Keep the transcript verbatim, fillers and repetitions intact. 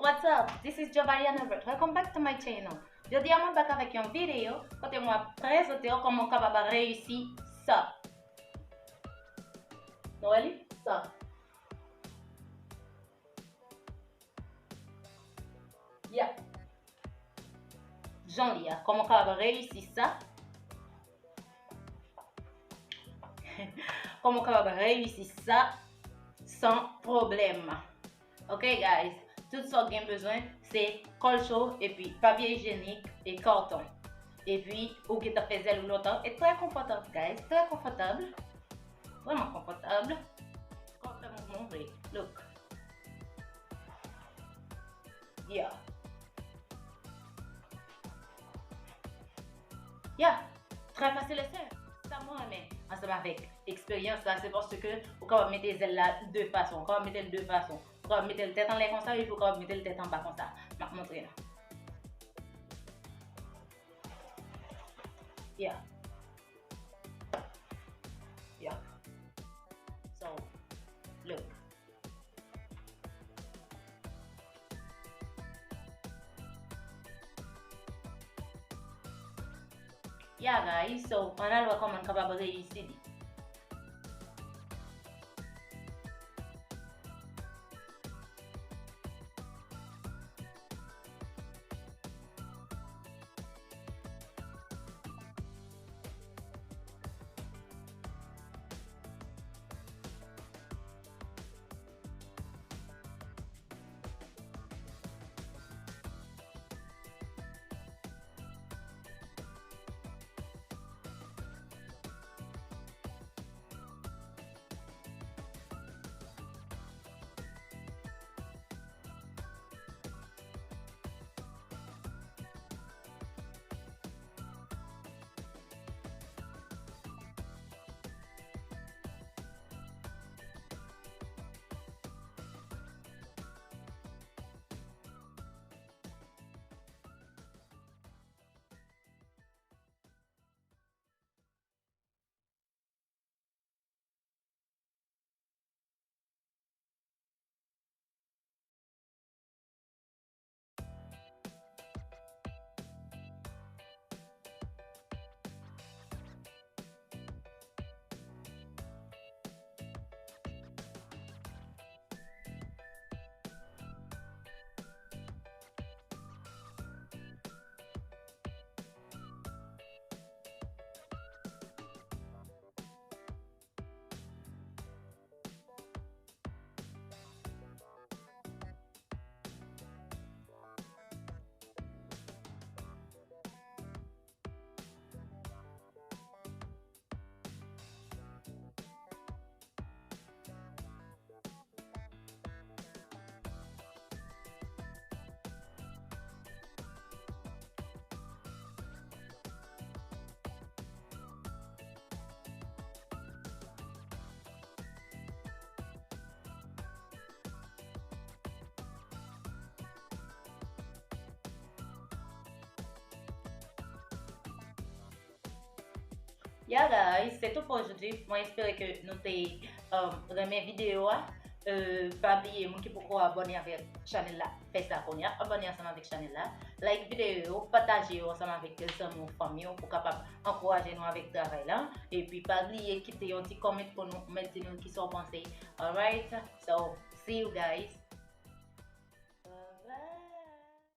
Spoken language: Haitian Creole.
What's up? This is Jovaliana Vert. Welcome back to my channel. Jodi a mwen back avèk yon videyo kote mwen ap prezante w kòman w kapab reyisi sa. Nou wè li? Sa. Yeah. Jan li a. Kòman w kapab reyisi sa? Kòman w kapab reyisi sa san pwoblèm? Ok, guys, tout sa w gen bezwen, se kòl cho epi papye ijyenik e kòton. Epi, ou gentan fè zèl ou lontan. E trè konfòtab, guys, trè konfòtab. Vrèman konfòtab. Kòl fè mouvman vre. Look. Yeah. Yeah. Trè fasil e senp. Sa mwen renmen ansanm avèk eksperyans la, se paske ou kapab mete zèl la de fason. Ou kapab mete l de fason. Ou kapab mete l tèt anlè konsa, epi ou kapab mete l tèt anba konsa. M ap montre nou. Yeah. Yeah. So, look. Yeah, guys, so, ann al wè kòman n kapab reyisi li. Yeah, guys, se tout pou jodi. Mwen espere ke nou te, um, renmen videyo a. Uh, pa bliye, moun ki poko abòne avèk chanèl la, fè sa kounye a. Abòne ansanm avèk chanèl la. Like videyo yo, pataje yo ansanm avèk zanmi w, fanmi w, pou kapab ankouraje nou avèk travay la. Epi pa bliye kite yon ti comment pou nou, mèt di nou kisa w panse. Alright? So, see you guys.